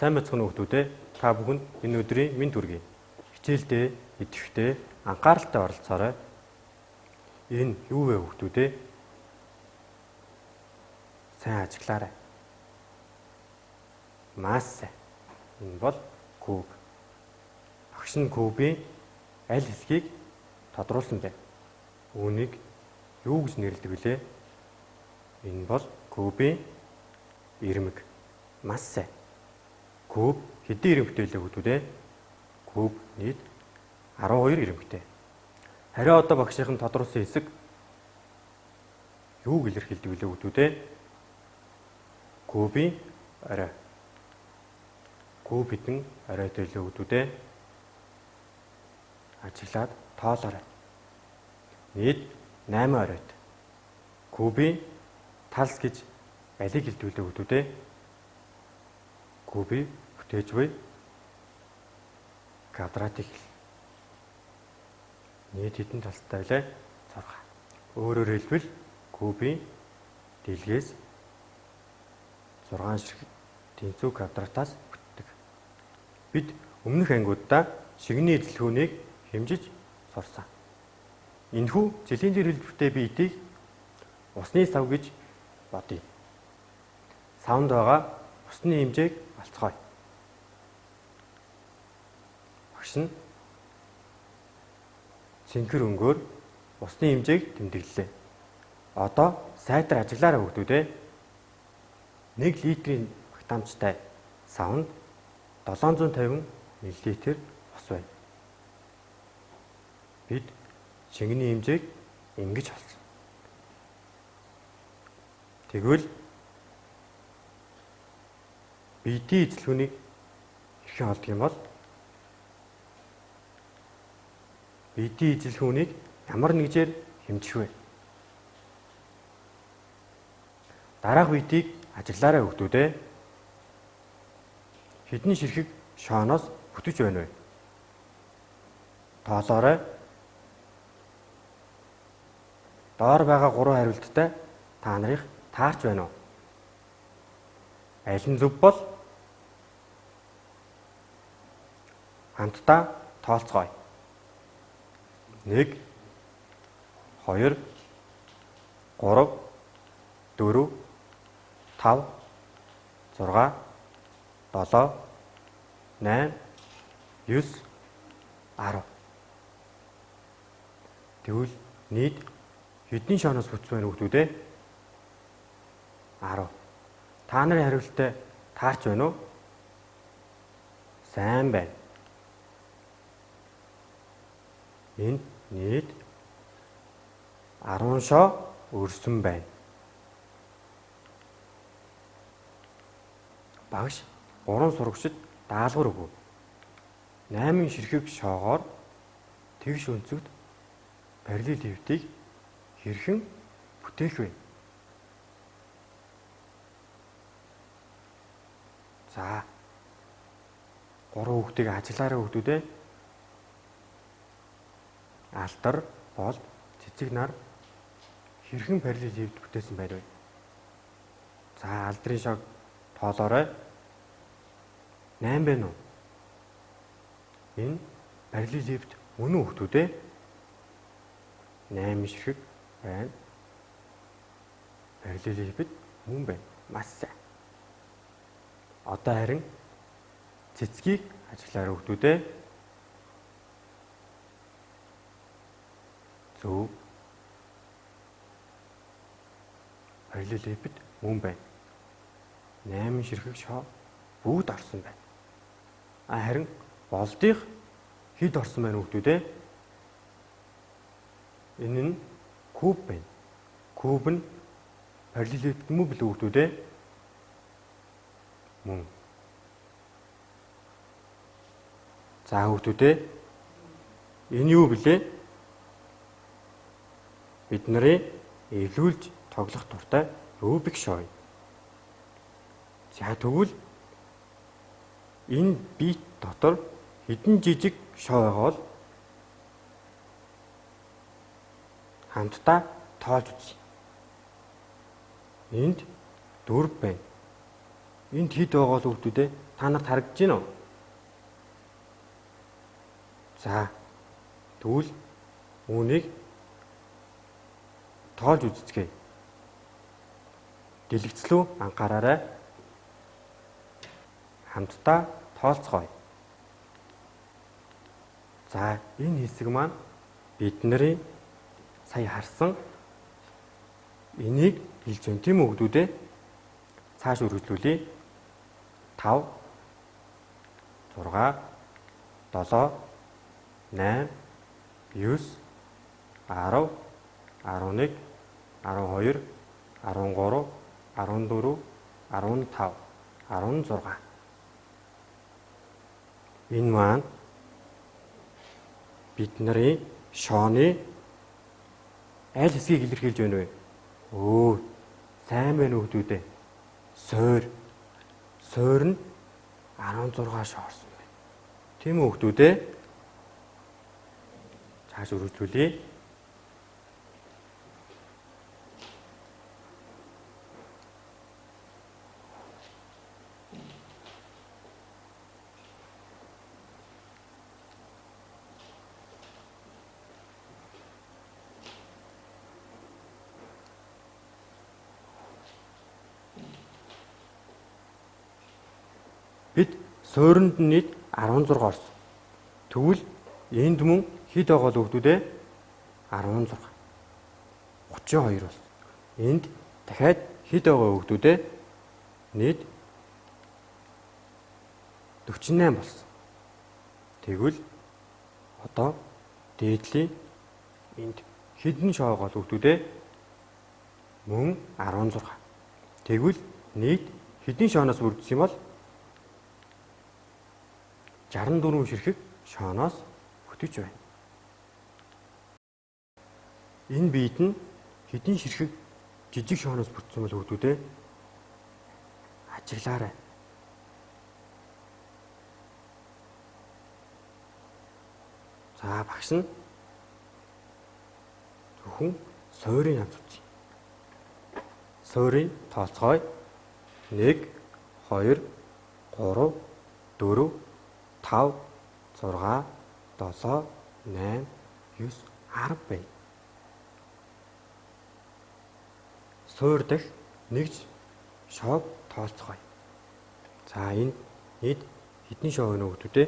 Сайн байцгаана уу хүмүүс ээ. Та бүхэнд энэ өдрийн мэнд хүргэе. Хичээлдээ идэвхтэй анхааралтай оролцоорой. Энэ юу вэ хүмүүс ээ? Сайн ажиглаарай. Маш сайн. Энэ бол куб. Багш нь кубын аль хэсгийг тодруулсан бэ? Үүнийг юу гэж нэрлэдэг вүлээ? Энэ бол кубын ирмэг. Маш сайн. Куб хэдэн ирэмхтэй лээ хүмүүс ээ? Куб нийт 12 ирэмхтэй. Харин одоо багшийнх нь тодруулсан хэсэг юуг илэрхийлдэг вүлээ хүмүүс ээ? Кубын орой. Куб хэдэн оройтой лээ хүмүүс ээ? Ажиглаад тоолоорой. Нийт 8 оройт. Кубын талс гэж алийг хэлдэг вүлээ хүмүүс ээ? Кубыг бүтээж буй квадратыг хэл. Нийт хэдэн талтай вэ? 6. Өөрөөр хэлбэл кубын дэлгээс 6 ширхэг тэнцүү квадратаас бүтдэг. Бид өмнөх ангиудаа шигний эзлэхүүнийг хэмжиж сурсан. Энэхүү цилиндр хэлбэртэй биетийг усны сав гэж бодъё. Савнд байгаа усны хэмжээг олцгоё. Багш нь цэнхэр өнгөөр усны хэмжээг тэмдэглэлээ. Одоо сайтар ажиглаарай хүмүүс ээ. 1 литрийн багтаамжтай савнд 750 мл ус байна. Бид шингэний хэмжээг ингэж олсон. Тэгвэл биетийн эзлэхүүнийг хэрхэн олдох юм бол биетийн эзлэхүүнийг ямар нэгжээр хэмжих вэ? Дараах биетийг ажиглаарай хүмүүс ээ. Хэдэн ширхэг шооноос бүтэж байна вэ? Тоолоорой. Доор байгаа 3 хариулттай та нарыг таарч байна уу? Аль нь зөв бол хамтдаа тоолцгоё. 1 2 3 4 5 6 7 8 9 10. Тэгвэл нийт хэдэн шооноос бүтсэн байна хүмүүс ээ? 10. Та нарын хариулттай таарч байна уу? Сайн байна. Энд нийт 10 шоо өрсөн байна. Багш 3 сурагчид даалгавар өгөв. 8 ширхэг шоогоор тэгш өнцөгт параллел хэвтийг хэрхэн бүтээх вэ? За 3 хүүхдийг ажиглаарай хүмүүс ээ. Алдар, болд, цэцэг нар хэрхэн параллел хэвт бүтээсэн байна вэ? За алдрын шог тоолоорой. 8 байна уу? Энэ параллел хэвт мөн үү хүмүүс ээ? 8 ширхэг байна. Параллел хэвт мөн байна. Маш сайн. Одоо харин цэцгийг ажиглаарай хүмүүс ээ. Зөв. Параллел хэвт мөн байна. 8 ширхэг шоо бүгд орсон байна. Харин болдих хэд орсон байна хүмүүс ээ? Энэ нь куб байна. Куб нь параллел хэвт мөн билүү хүмүүс ээ? Мөн. За хүмүүс ээ. Энэ юу билээ? Бид нарын эвлүүлж тоглох дуртай Рубик шоо. За тэгвэл энэ бит дотор хэдэн жижиг шоо байгаа бол хамтдаа тоолж үзье. Энд 4 байна. Энд хэд байгаа л хүүхдүүд ээ? Та нарт харагдаж байна уу? За. Тэгвэл үүнийг тоолж үзцгээе. Дэлгэцлүү анхаараарай. Хамтдаа тоолцгоё. За, энэ хэсэг маань бидний сая харсан энийг хэлж байна тийм үү хүүхдүүд ээ? Цааш үргэлжлүүлье. 5 6 7 8 9 10 11 12 13 14 15 16. Энэ маань бидний шооны аль хэсгийг илэрхийлж байна вэ? Өө, сайн байна хүүхдүүд ээ. Суур. Суур нь 16 шоо орсон байна. Тийм үү хүүхдүүд ээ? Цааш үргэлжлүүлье. Бид суурьнд нийт 16 орсон. Тэгвэл энд мөн хэд байгаа л хүүхдүүд ээ? 16. 32 болсон. Энд дахиад хэд байгаа хүүхдүүд ээ? Нийт 48 болсон. Тэгвэл одоо дээдлийн энд хэдэн шоо байгаа л хүүхдүүд ээ? Мөн 16. Тэгвэл нийт хэдэн шооноос бүрдсэн юм бол 64 ширхэг шооноос бүтэж байна. Энэ биед нь хэдэн ширхэг жижиг шооноос бүтсэн бол хүүхдүүд ээ? Ажиглаарай. За, багш нь зөвхөн суурийг авч үзье. Суурийг тооцгоё. 1 2 3 4 5 6 7 8 9 10 байна. Суур дэх нэгж шоог тоолцгоё. За, энэ нийт хэдэн шоо вэ хүүхдүүд ээ?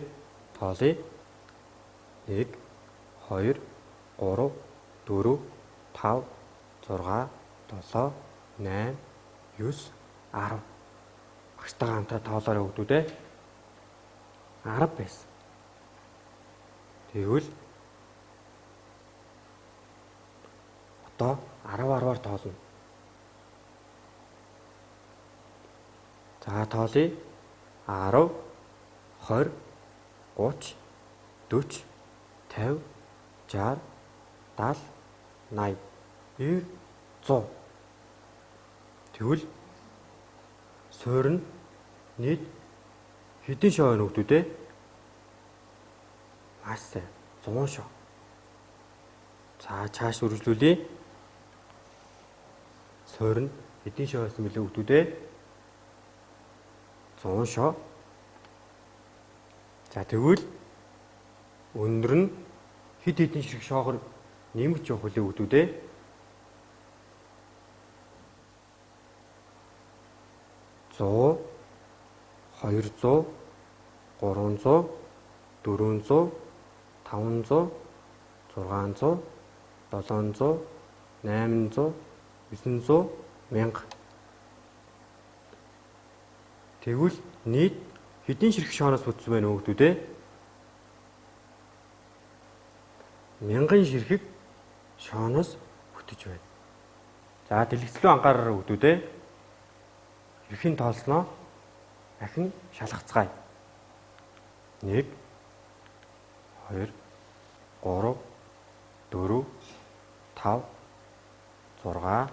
Тоолъё. 1 2 3 4 5 6 7 8 9 10. Багштайгаа хамтраа тоолоорой хүүхдүүд ээ. 10 байсан. Тэгвэл одоо 10 10-аар тоолно. За, тоолъё. 10 20 30 40 50 60 70 80 90 100. Тэгвэл суурь нь нийт хэдэн шоо байна хүүхдүүд ээ? Маш сайн. 100 шоо. За, цааш үргэлжлүүлье. Суурь нь хэдэн шоо байсан бэлээ хүүхдүүд ээ? 100 шоо. За, тэгвэл өндөр нь хэд хэдэн ширхэг шоогоор нэмэгч явах үлээ хүүхдүүд ээ? 100 200 300 400 500 600 700 800 900 1000. Тэгвэл нийт хэдэн ширхэг шооноос бүтсэн байна хүүхдүүд ээ? 1000 ширхэг шооноос бүтэж байна. За, дэлгэцлүү анхаараарай хүүхдүүд ээ. Хэрхэн тоолсноо ахин шалгацгаая. 1 2 3 4 5 6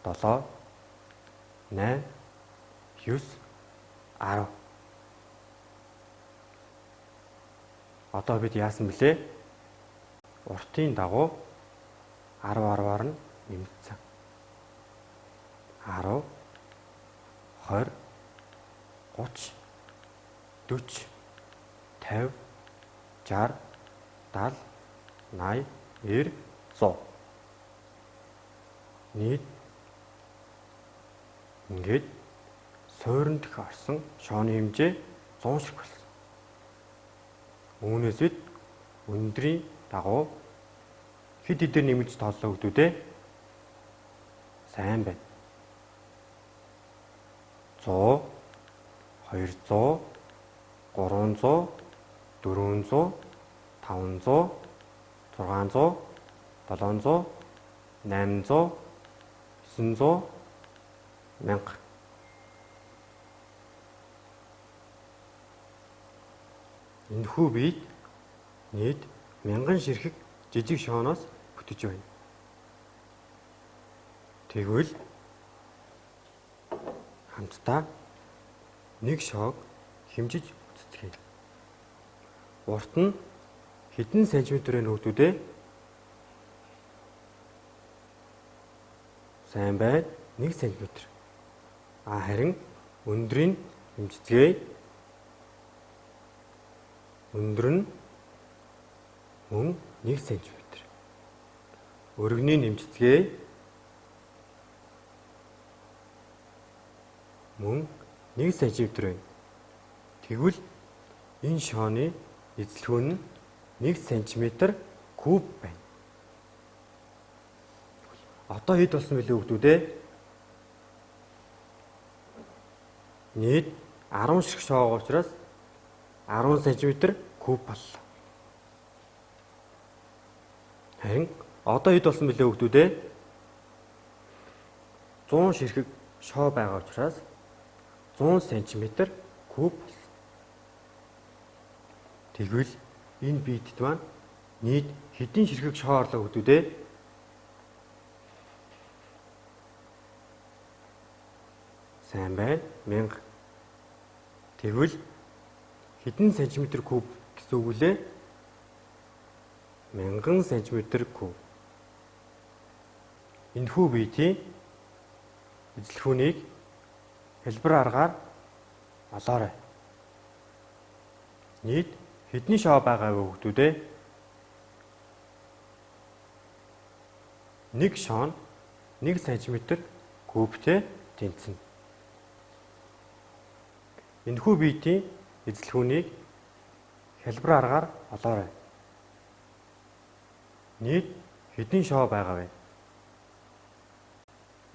7 8 9 10. Одоо бид яасан бэлээ? Уртын дагуу 10 10-аар нь нэмэгдсэн. 10 20, 30, 40, 50, 60, 70, 80, 90, 100. Нийт ингээд суурин дэх орсон шооны хэмжээ 100 ширхэг болсон. Үүнээс бид өндрийн дагуу хэд хэдээр нэмэгдэж тооллоо гэдүү дээ. Сайн байна. 100, 200, 300, 400, 500, 600, 700, 800, 900, 1000. Энэхүү бид нийт 1000 ширхэг жижиг шооноос бүтэж байна. Тэгвэл хамтдаа нэг шоог хэмжиж үздэхье. Урт нь хэдэн сантиметр вэ хүүхдүүд ээ? Сайн байна. 1 сантиметр. Харин өндрийг хэмжицгээе. Өндөр нь мөн 1 сантиметр. Өргөнийг нэмжицгээе. Мөн 1 сантиметр байна. Тэгвэл энэ шооны эзлэхүүн нь 1 сантиметр куб байна. Одоо хэд болсон бэлээ хүүхдүүд ээ? Нийт 10 ширхэг шоог учраас 10 сантиметр куб боллоо. Харин одоо хэд болсон бэлээ хүүхдүүд ээ? 100 ширхэг шоо байгаа учраас 100 сантиметр куб болсон. Тэгвэл энэ биедэд маань нийт хэдэн ширхэг шоо орлоо хүүхдүүд ээ? Сайн байна. 1000. Тэгвэл хэдэн сантиметр куб гэсэн үг лээ? 1000 сантиметр куб. Энэхүү биетийн эзлэхүүнийг хэлбэр аргаар олоорой. Нийт хэдэн шоо байгаа вэ хүүхдүүд ээ? Нэг шоо нь 1 сантиметр кубтэй тэнцэнэ. Энэхүү биетийн эзлэхүүнийг хэлбэр аргаар олоорой. Нийт хэдэн шоо байгаа вэ?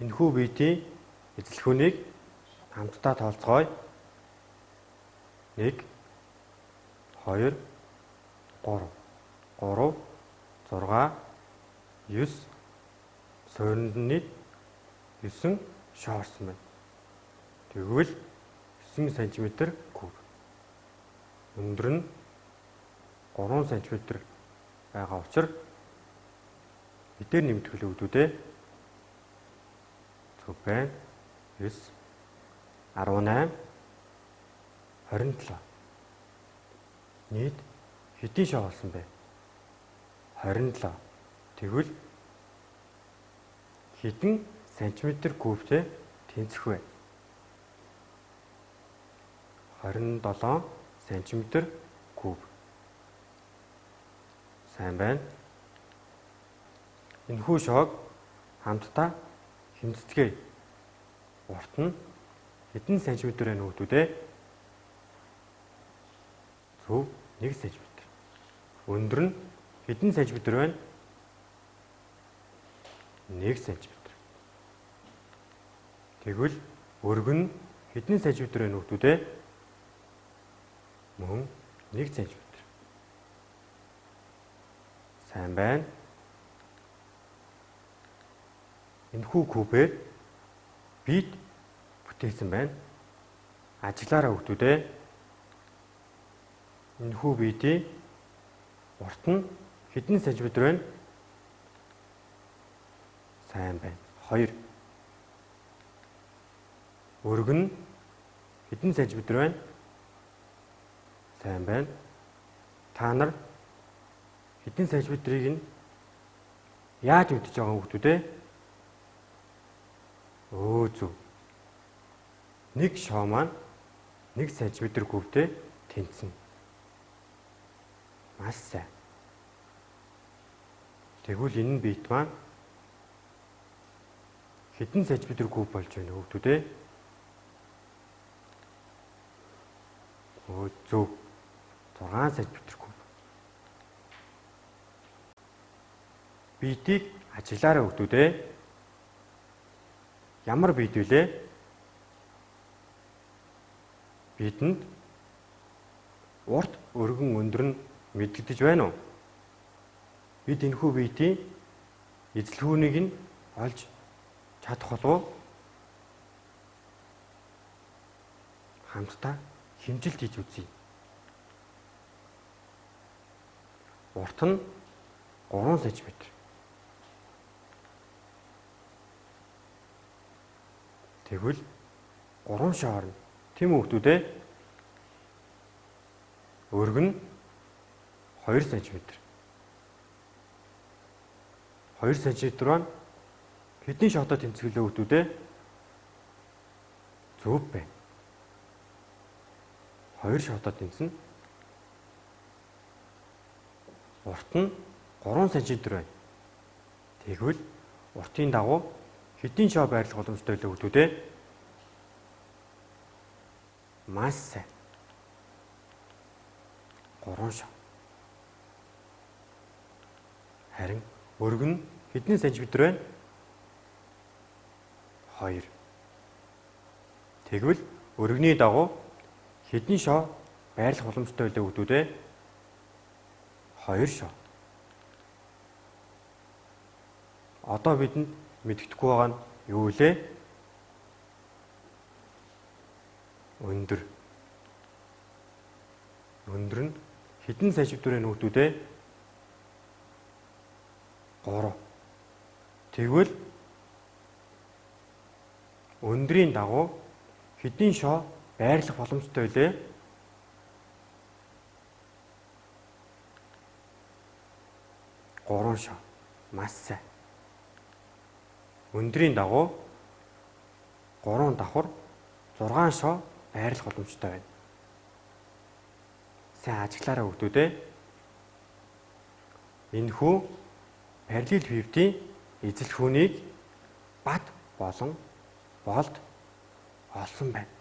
Энэхүү биетийн эзлэхүүнийг хамтдаа тоолцгоё. 1 2 3 3 6 9 суурьнд нийт 9 шоо орсон байна. Тэгвэл 9 сантиметр куб. Өндөр нь 3 сантиметр байгаа учраас хэдээр нэмэгдэх вэ хүүхдүүд ээ? Зөв байна. 9 18 27. Нийт хэдийн шоо болсон бэ? 27. Тэгвэл хэдэн сантиметр кубтэй тэнцэх вэ? 27 сантиметр куб. Сайн байна. Энэхүү шоог хамтдаа хэмжицгээе. Урт нь хэдэн сантиметр вэ хүүхдүүд ээ? Зөв 1 сантиметр. Өндөр нь хэдэн сантиметр байна? 1 сантиметр. Тэгвэл өргөн нь хэдэн сантиметр вэ хүүхдүүд ээ? Мөн 1 сантиметр. Сайн байна. Энэхүү кубээр бид бүтээсэн байна. Ажиглаарай хүүхдүүд ээ. Энэхүү биетийн урт нь хэдэн сантиметр байна? Сайн байна. 2. Өргөн нь хэдэн сантиметр байна? Сайн байна. Та нар хэдэн сантиметрийг нь яаж мэдэж байгаа хүүхдүүд ээ? Өө зөв. Нэг шоо маань 1 см кубтэй тэнцэнэ. Маш сайн. Тэгвэл энэ биет маань хэдэн сантиметр куб болж байна хүүхдүүд ээ? Зөв. 6 сантиметр куб. Биетийг ажиглаарай хүүхдүүд ээ. Ямар биет вүлээ? Бидэнд урт өргөн өндөр нь мэдэгдэж байна уу? Бид энэхүү биетийн эзэлхүүнийг нь олж чадах болов уу? Хамтдаа хэмжилт хийж үзье. Урт нь 3 см. Тэгвэл 3 шоо орно. Тийм үү хүүхдүүд ээ? Өргөн нь 2 см. 2 см маань хэдэн шоотой тэнцвэрлээ хүүхдүүд ээ? Зөв байна. 2 шоотой тэнцэнэ. Урт нь 3 см байна. Тэгвэл уртын дагуу хэдэн шоо байрлах боломжтой вэ хүүхдүүд ээ? Маш сайн. 3 шоо. Харин өргөн хэдэн сантиметр байна? 2. Тэгвэл өргөний дагуу хэдэн шоо байрлах боломжтой вэ хүүхдүүд ээ? 2 шоо. Одоо бидэнд мэддэхгүй байгаа нь юу вэ? Өндөр. Өндөр нь хэдэн сантиметр вэ хүүхдүүд ээ? 3. Тэгвэл өндрийн дагуу хэдэн шоо байрлах боломжтой вэ? 3 шоо. Маш сайн. Өндрийн дагуу 3 давхар 6 шоо байрлах боломжтой байна. Сайн ажиглаарай хүүхдүүд ээ. Энэхүү параллел фибтийн эзэлхүүнийг бат болон болд олсон байна.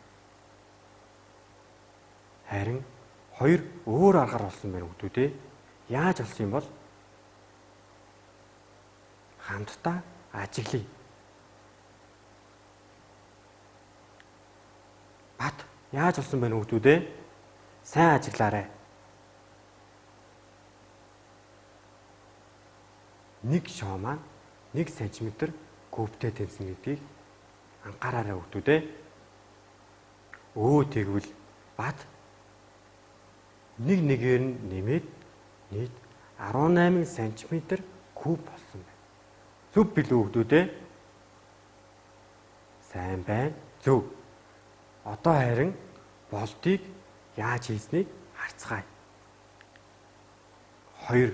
Харин хоёр өөр аргаар олсон байна хүүхдүүд ээ. Яаж олсон юм бол? Хамтдаа ажиглая. Бат яаж олсон байна хүүхдүүд ээ? Сайн ажиглаарай. Нэг шоо маань 1 см кубтэй тэнцэнэ гэдгийг анхаараарай хүүхдүүд ээ. Тэгвэл бат нэг нэгээр нь нэмээд нийт 18 см куб болсон байна. Зөв билүү хүүхдүүд ээ? Сайн байна. Зөв. Одоо харин болтыг яаж хийснийг харцгаая. 2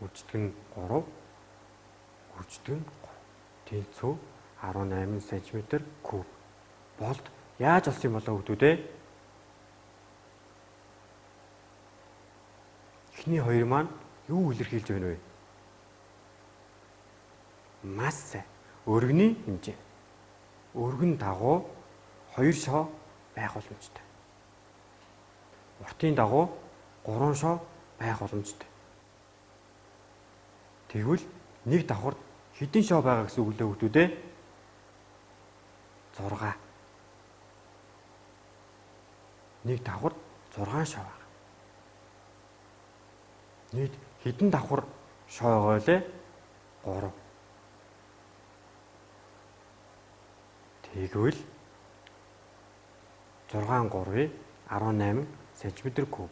үрждэг нь 3 үрждэг нь 3 тэнцүү 18 см куб. Болт яаж олсон юм болоо хүүхдүүд ээ? Эхний хоёр маань юу илэрхийлж байна вэ? Маш сайн. Өргөний хэмжээ. Өргөн дагуу 2 шоо байх боломжтой. Уртын дагуу 3 шоо байх боломжтой. Тэгвэл нэг давхарт хэдэн шоо байгаа гэсэн үг лээ хүүхдүүд ээ? 6. Нэг давхарт 6 шоо байгаа. Нийт хэдэн давхар шоо байгаа лээ? 3. Тэгвэл 6 3-ыг 18 см куб.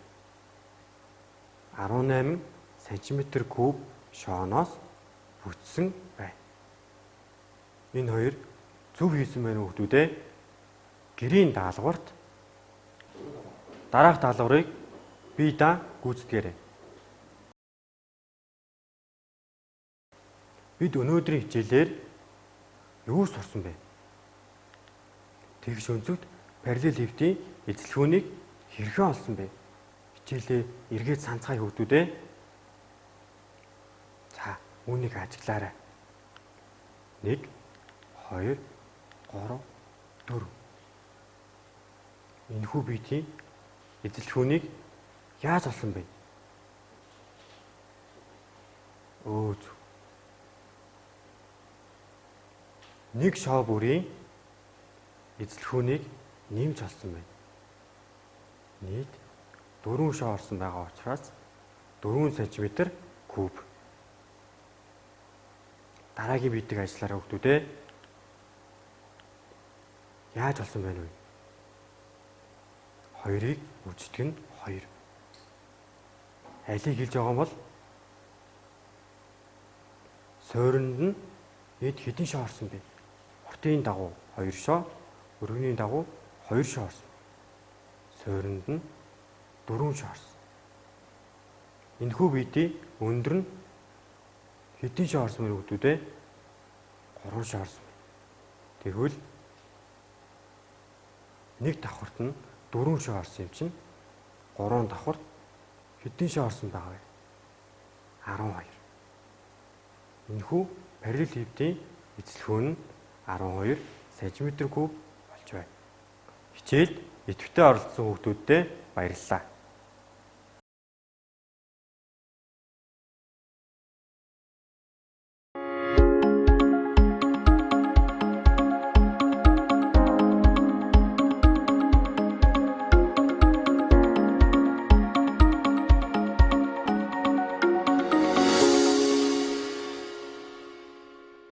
18 см куб шооноос бүтсэн байна. Энэ хоёр зөв хийсэн байна хүүхдүүд ээ. Гэрийн даалгаварт дараах даалгаврыг би да гүйцэтгээрэй. Бид өнөөдрийн хичээлээр юу сурсан бэ? Тэгш өнцөгт Параллел хэвтийн эзлэхүүнийг хэрхэн олсон бэ? Хичээлээ эргээд санацгаая хүүхдүүд ээ. За, үүнийг ажиглаарай. 1 2 3 4. Энэхүү биетийн эзлэхүүнийг яаж олсон бэ? Өө зүг. Нэг шоо бүрийн эзлэхүүнийг нэмж олсон байна. Нийт 4 шоо орсон байгаа учраас 4 см куб. Дараагийн биетийг ажиллаарай хүүхдүүд ээ. Яаж олсон байна вэ? 2-ыг үржигдэх нь 2. Алийг хэлж байгаа юм бол суйранд нь нийт хэдэн шоо орсон бэ? Уртын дагуу 2 шоо, өргөний дагуу 2 шоо орсон. Суйранд нь 4 шоо орсон. Энэхүү биетийн өндөр нь хэдэн шоо орсон бэ хүүхдүүд ээ? 3 шоо орсон. Тэгвэл нэг давхарт нь 4 шоо орсон юм чинь 3 давхарт хэдэн шоо орсон байгаа вэ? 12. Энэхүү параллел хэвтийн эзлэхүүн нь 12 см куб болж байна. Хичээлд идэвхтэй оролцсон хүүхдүүддээ баярлалаа.